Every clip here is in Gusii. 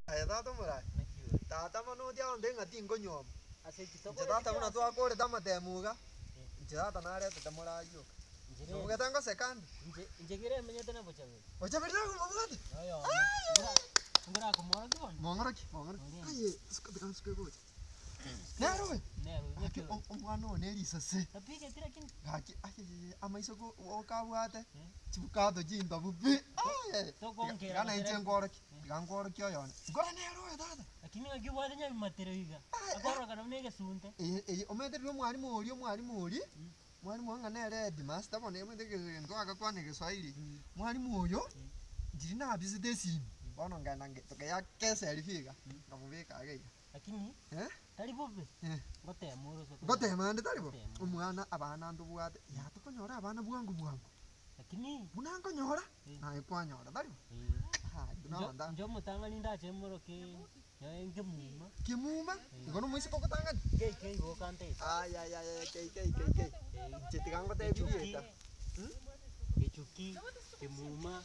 Aye tata omoraai, tata mono otiagontebia ng'a tinkonyuoma. Inche tata buna twakorete amatemu iga, inche tata naretete moraai oka. Nobogete ngoseka ande? Bochaberi nagomobwate? Mong'oroki, mong'oroki, aye suka tiga nsuke gocha. Nere oyo? Gaki omwana oyo ne risase. Gaki ayeyeye amaiso go okabwate, chibukato chintobu pi, ayeye. Tiga nainche nkworokie, tiga nkworokie oyone. Nkore nere oyo tata. Eye eye omanyete riria omwalimu oria omwalimu oria, mwalimu oyo ng'a nere headmaster bono omanyete egento agakwana egeswahili, mwalimu oyo, ndiri nabisete esimi, bono nkaenda nge tokeyaka eselfie iga, nkamobeka iga iga. Lakini Eh? tari bobe, Eh. ngotema ore ase okonyora. Ngotema ande tari bo? Ngotema. Omwana abana ntobwate, ya tokonyora abana bwango bwango. Lakini Buna nkonyora, Eh. naye kwanyora tari bo? eh, Ah, intwe inche nabanto inche omotang'ani ndache moroke nonye nkemuma, Kimuma, igo nomoiseke ogotang'ani? KK boka ntete. Ayayaya KK KK, inche tiga ngotebi Echuki. rieta. Echuki, kemuma.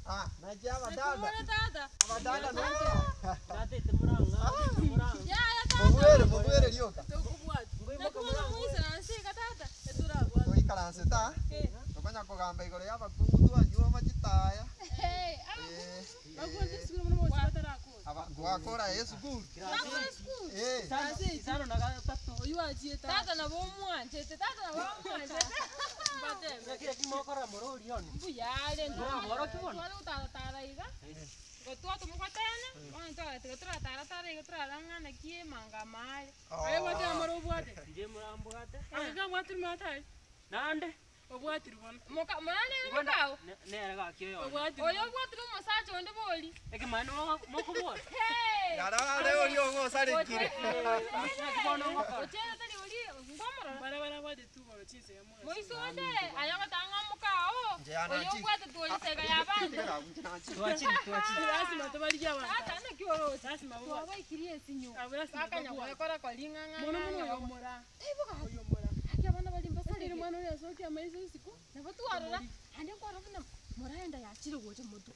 Ah, naki abadada, abadada nonche. Natete morang'a, morang'a. Mobwere, mobwere rioka. Toikaransete aa, tokonya kogamba igoro ya abakungu twanyuoma chitaya. Eh, aba twakora aye esukuru. Eh. Isano na gatato. Tata nabo omwanchete, tata nabo omwanchete. Naki naki mokora morori one. Mbuyare Mbororoki bono. tware gotaratara iga, igo twatomokotene, bono twagatiga torataratara iga torarora ng'a naki emanga amare. Inche morambwate. Naende Moka morande ere mokao, nere gaki oyomo. oyo obwatire omosacha onde bori. Ekemani mokobora. Hey! Yarare oria ogosarekire. Naki bono ngokora. Otieno tari oria, nkwamorora. Moiso onde, aye ogotanga mokao, Inche yana oyo chi- obwatete oyo sega ya bande. Twachire twachire. Tata naki oroche, twabaikirie esinyo, bakanya goekora kori ng'a ng'a ng'a ng'a. Gaki abana baria mbasareke. Nabo twarora, naende nkwarora buna moraenda yachire gocha motwe.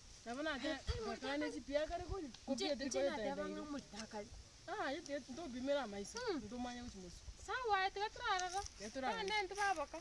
Inche inche nateba ng'a omorito akare. Sawa aye tiga torarora, togende intwe baboka.